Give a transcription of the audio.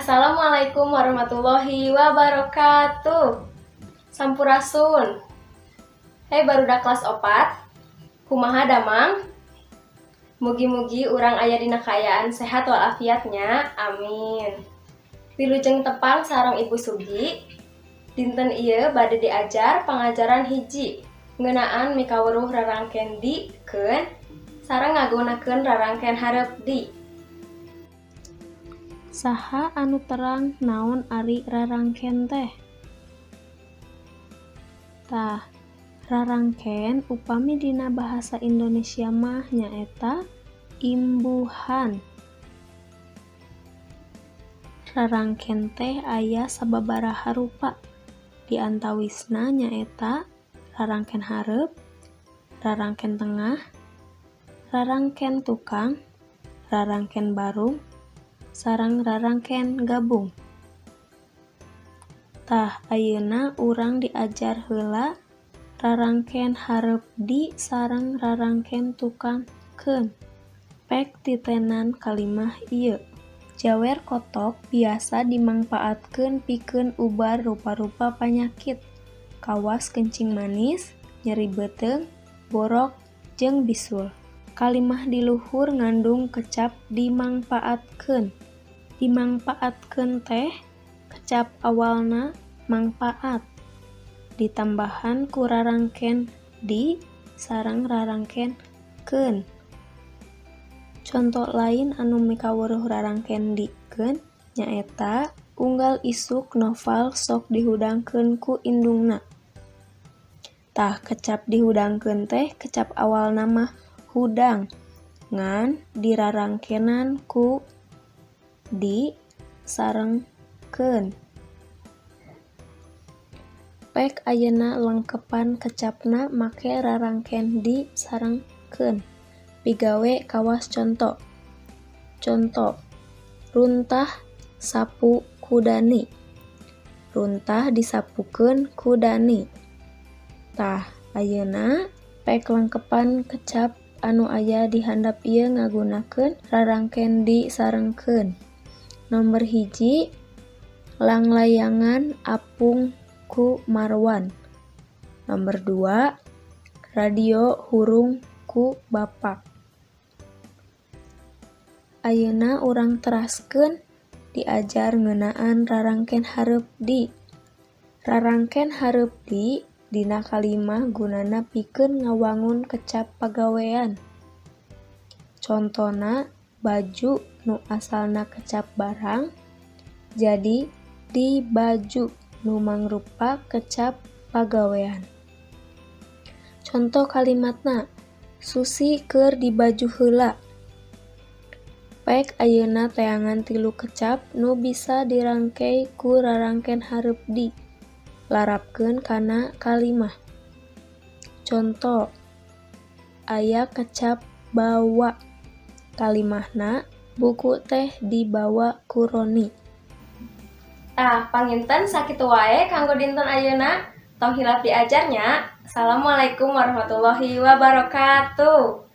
Assalamualaikum warahmatullahi wabarakatuh. Sampurasun. Hei, barudak kelas 4. Kumaha damang? Mugi-mugi urang aya dina kaayaan sehat walafiat nya. Amin. Wilujeng tepang sareng Ibu Sugi. Dinten ieu bade diajar pangajaran 1 ngeunaan mikaweruh rarangken di keun sareng ngagunakeun rarangken hareup di. Saha anu terang naon ari rarangken teh? Tah, rarangken upami dina bahasa Indonesia mah nyaeta imbuhan. Rarangken teh aya sababaraha rupa, di antawisna nyaeta rarangken hareup, rarangken tengah, rarangken tukang, rarangken barung, sareng rarangken gabung. Tah, ayeuna urang diajar heula rarangken hareup di sareng rarangken tukang keun. Pek titenan kalimah ieu. Jawer kotok biasa dimangpaatkeun pikeun ubar rupa-rupa panyakit, kawas kencing manis, nyeri beuteung, borok, jeung bisul. Kalimah di luhur ngandung kecap dimangpaatkeun. Dimangpaatkeun teh kecap awalna mangpaat, ditambahan ku rarangken di sareng rarangken keun. Conto lain anu mikaweruh rarangken di keun nyaeta unggal isuk Noval sok dihudangkeun ku indungna. Tah, kecap dihudangkeun teh kecap awalna mah hudang ngan dirarangkenan ku di sareng keun. Pek ayeuna lengkepan kecapna make rarangken di sareng keun. Pigawe kawas conto. Conto: Runtah sapu ku Dani. Runtah disapukeun ku Dani. Tah, ayeuna pek lengkepan kecap anu aya di handap ieu ngagunakeun rarangken di sareng keun. Nomer 1, Langlayangan apung ku Marwan. Nomer 2, Radio hurung ku Bapak. Ayeuna urang teraskeun diajar ngeunaan rarangken hareup di. Rarangken hareup di dina kalimah gunana pikeun ngawangun kecap pagawean. Contona baju nu asalna kecap barang jadi dibaju nu mangrupa kecap pagawean. Conto kalimatna, Susi keur dibaju heula. Pek ayeuna teangan tilu kecap nu bisa dirangkey ku rarangken hareup di. Larapkeun kana kalimah. Conto, aya kecap bawa. Kalimahna, buku teh dibawa ku Roni. Tah, panginten sakitu wae kanggo dinten ayeuna. Tong hilap diajar nya. Assalamualaikum warahmatullahi wabarakatuh.